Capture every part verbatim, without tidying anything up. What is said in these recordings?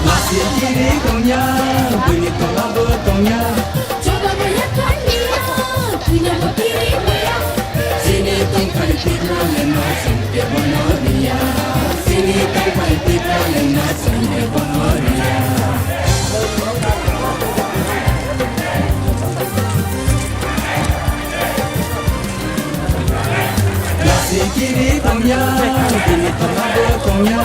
Lasik kiri tongya, bini tongabo tongya. Chini tongpai tikra leno singke bono riya. Chini tongpai tikra leno singke bono riya. Lasik kiri tongya, bini tongabo tongya.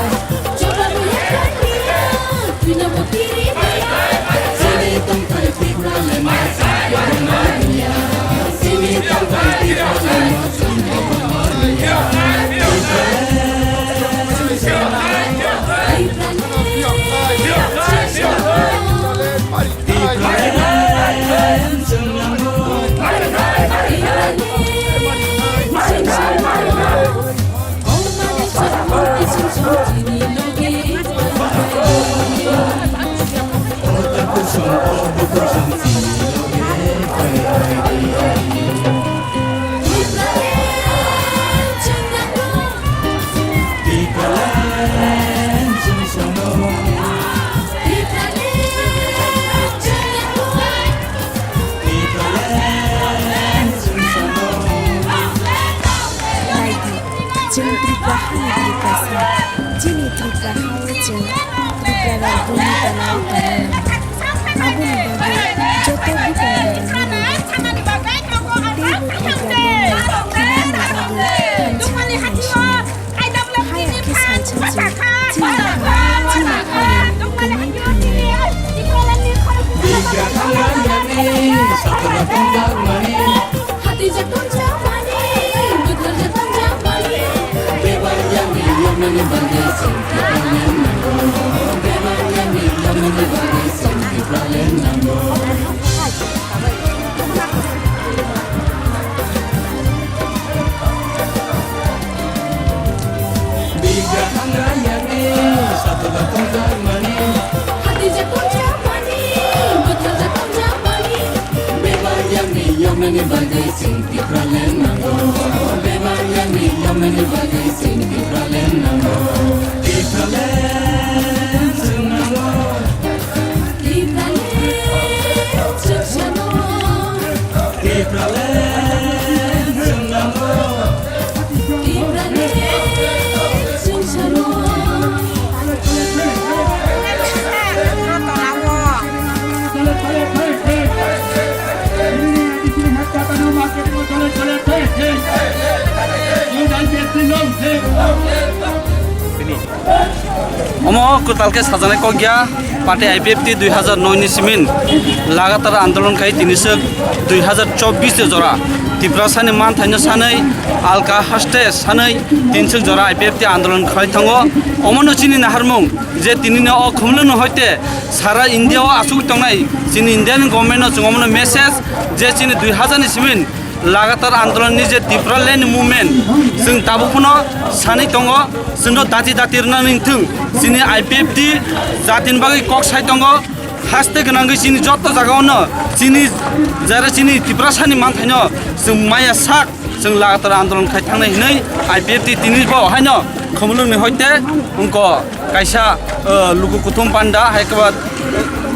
Naidi, chwng Tripura hani Tripurasa, chini Tripura hao chwng Tripura rok buini tongwi tongmani. Aboni bagwi joto bukung rok mili teibo Tripura rok khinani bagwi thansa hai sini. Haya khe salsa chwng chini, chini hani kwmwi thangwi. Bigra thangra yangni satula tongjakmani. Hatija tongjakmani, bwthaja tongjakmani. Bebak yangni yoknani bagwi chwng Tipraland nango. Bebak yangni yoknani bagwi chwng Tipraland nango. Tipraland chwng nango. Omo kwtal khe sajaknai kok ya, party I P F T dui hazar noi ni simin lagatar andolon khai tini swk dui hazar chobbish de jora Tiprasani manthaino sanwi alka haste sanwi tini swk jora I P F T andolon khlai thango. Omono chini naharmung je tini no o khumlwng no hoite sara India o asugwi tongnai chini Indian government no chwng omono message je chini dui hazar ni simin lagatar andolon ni je Tipraland movement chwng tabuk phano sanwi tongo, chwngno dati dati rwna ningthwng chini I P F T jatini bagwi kok sai tongo. Haste gwnangwi chini joto jagao no chini jara chini Tiprasani manthaino chwng maya sak chwng lagatar andolon khai thangnai hinwi I P F T tini bo haino khumulwngni hoite wngko kaisa, uh, luku kuthum panda hai khe ba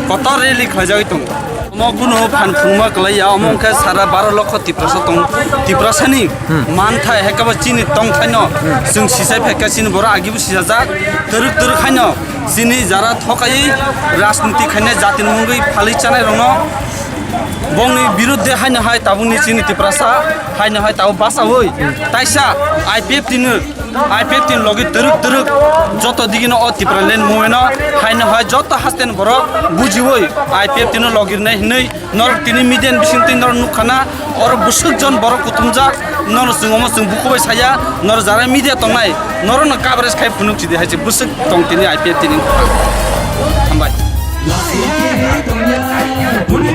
kotor rally khlaijagwi tongo. Omo kunu phan phungma kwlaiya, omo wngkha sara baro lokho Tiprasa tong, Tiprasani manthai hai khe ba chini tongthaino chwng sisai phaikha chini borok agibo sisajak twrwk twrwk haino chini jara thokaiwi rajniti khainai jatini mungwi phalwi chanai rokno bongni birudde haino hai tabukni chini Tiprasa haino hai tabuk bachaui taisa I P F T no I P F T ni logi twrwk twrwk joto digino o Tipraland movement no haino hai joto haste ni borok bujiui I P F T no logi rwnai hinwi norok tini media ni bisingtwi norok nukha na oro bwswk jon borok kuthumjak norok chwng omo chwng bukubai saya norok jara media tongnai norok no coverage khai phunuk chidi hai se bwswk tong tini I P F T ni hambai. Lasigiri tongya, bini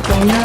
tongya.